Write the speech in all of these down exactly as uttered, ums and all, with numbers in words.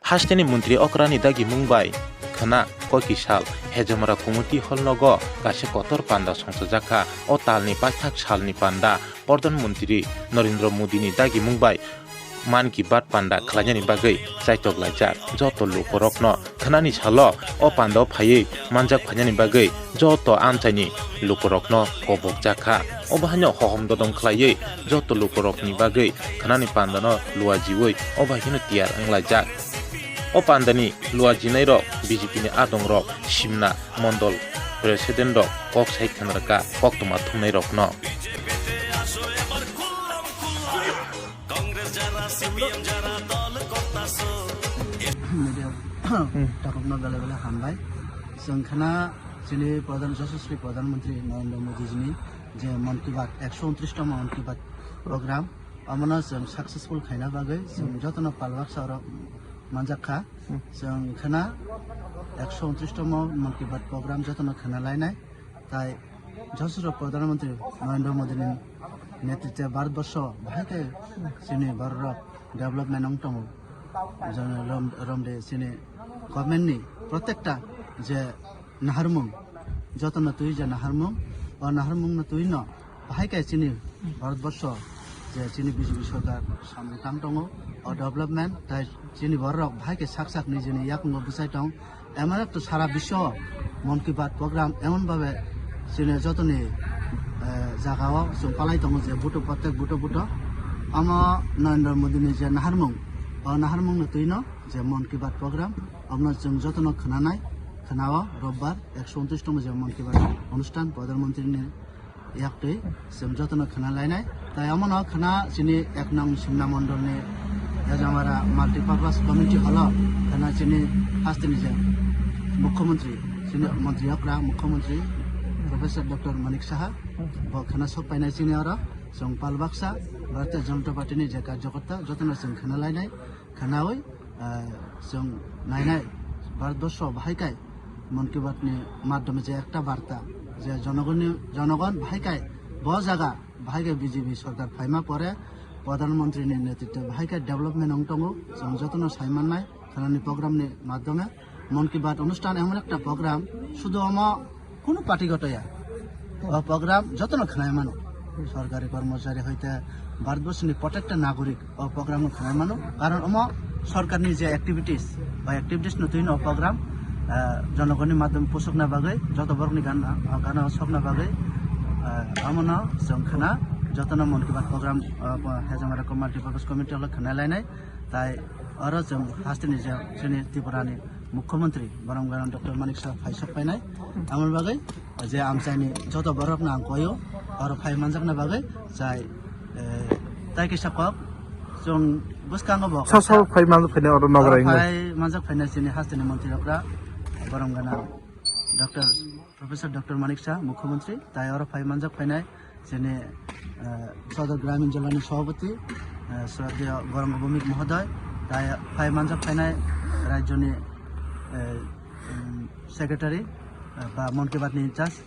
Hasteni montri okrani dagimung bai khwna koi kisal Hejamara Community Hall nogo kaisa kotor panda songchajakha. O talni paithak salni panda Pradhan Montri Narendra Modini dagimung bai Mann Ki Baat panda khlainani bagwi chaitok laijak. Joto lukurokno khwnani salo o pandao phaiwi manjak phainani bagwi joto amchaini lukurokno kobokjakha. Obo haino hohom dodom khlaiwi joto lukurokni bagwi khwnani pandano luajiwi obo hai kheno tiyar wnglaijak. O pandani luajinairok B J P ni adongrok, Simna Mondol President rok kok sai khwnarwkha koktwma thumnairokno. Media takhukno belai belai hambai. Chwng khwna chini Pradhan, Yashaswi Pradhan Mantri Narendra Modi jini je Mann Ki Baat, ekso untris tomo Mann Ki Baat program, omono chwng successful khaina bagwi chwng jotono palwaksa oro manjak kha. Chwng khwna ekso untris tomo Mann Ki Baat program jotono khwna lainai. Tai Yashaswi Pradhan Mantri Narendra Modi ni netritwe Bharatborsho bahai khe chini bororok development wng tongo. Jani rom-, romde chini government ni protekta je naharmung, jotono twi je naharmung, o naharmung no twi no bahai khe chini Bharatborsho je chini B J P sorkar samung tang tongo, o development tai chini bororok bahai khe sak sak nijini yakungo bwchai tong. Emon ekto sara biswo Mann Ki Baat program emon bhabe chini jotoni, eh, jagao chwng palai tongo je buto protek buto buto. Omo Narendra Modi ni je naharmung, o naharmung no twi no je Mann Ki Baat program, omono chwng jotono khwnanai, khwnao robbar ekso untris tomo je Mann Ki Baat onusthan Pradhan Mantri ni yaktwi chwng jotono khwna lainai. Tai omono khwna chini ek nong Simna Mondol ni Hejamara Multipurpose Community Hall o khwna chini hasteni je Mukhyamantri, chini Mantri okra Mukhyamantri Professor Doctor Manik Saha bo khwna sok painai chini oro chwng palbaksa Bharatiya Janata Party ni je karyakarta jotono chwng khwna lainai. Khwnawi, ah, chwng nainai, Bharatborsho bahai kai Mann Ki Baat ni madhyome je ekta barta, je jonogonni, jonogon bahai kai bo jaga, bahai kai B J P sorkar phaima pore Pradhan Mantri ni netritwe bahai kai development wng tongo, chwng jotono sai mannai, khwnani program ni madhyome. Mann Ki Baat onusthan emon ekta program, sudu omo kunu party goto ya. O program jotono khwnai mano. Sorkari kormochari hoite Bharatborsho ni protekta nagorik o program no khwnai mano. Karon omo sorkar ni je activities, bai activities no twi no o program, ah, jonogoni madhyom pusukna bagwi, joto borok ni gan, ah, gana sokna bagwi, ah, omo no chwng khwna jotono Mann Ki Baat program, ah, Hejamara Multipurpose Committee holo khwnai lainai. Tai oro chwng hasteni je chini Tripura ni Mukhyamantri Borom Gana Doctor Manik Saha phai sok painai. Tamoni bagwi je amchaini joto borokno ang koyo, oro phai manjakna bagwi chai, eh, tai kisa kok chwng bwskango bo sa sa phai manjak phainai oro oro nograi phai manjak phainai chini hasteni mantri okra Borom Gana Doctor Professor Doctor Manik Saha, Mukhyamantri, tai oro phai manjak phainai chini, eh, Sodor Gramin Jilani Sabhapati, eh, Swargiyo Gorong Bhumik Mohodoy, tai phai manjak phainai rajyoni, eh, um, Secretary, eh, ba Mann Ki Baat ni in charge,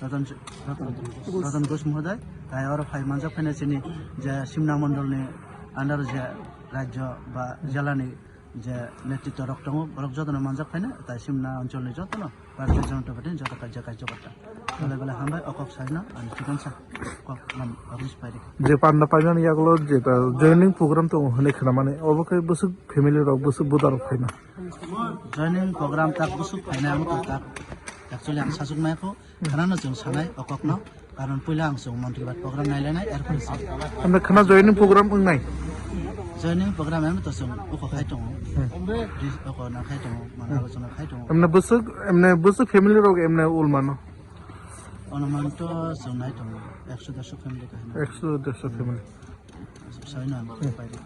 Ratan, Ratan, Ratan Ghosh Mohodoy, tai oro phai manjak phainai chini je Simna Mondol ni under je rajyo ba jilani je netritwo rok tongo, borok jotono manjak phaina, tai Simna oncholni jotono Bharatiya Janata Party ni joto karya karyakarta. Belai belai hambai, o kok saino ani chikonsa kok man office pairi. Je panda paimani yagulo je ta joining program tongo hwnwi khwnamani, obo khe bwswk family rok, bwswk buda rok phaina. Joining program tak bwswk phaina, ang to tak actually ang sachuk maya kho. Khwnano chwng sanai o kokno, karon puila ang chwng Mann Ki Baat program nailainai, erpore chwng. Amne khwna joining program wngnai? Joining program emne to chwng oko khai tongo. Hmm. Dis-, oko nang khai tongo, mana Hmm. abo chwng khai tongo. Emne bwswk, emne bwswk family rok emne ul mano? Onuman to chwng nai tongo, ekso derso family kahino. Ekso derso family. Saino ang Hmm. pai di.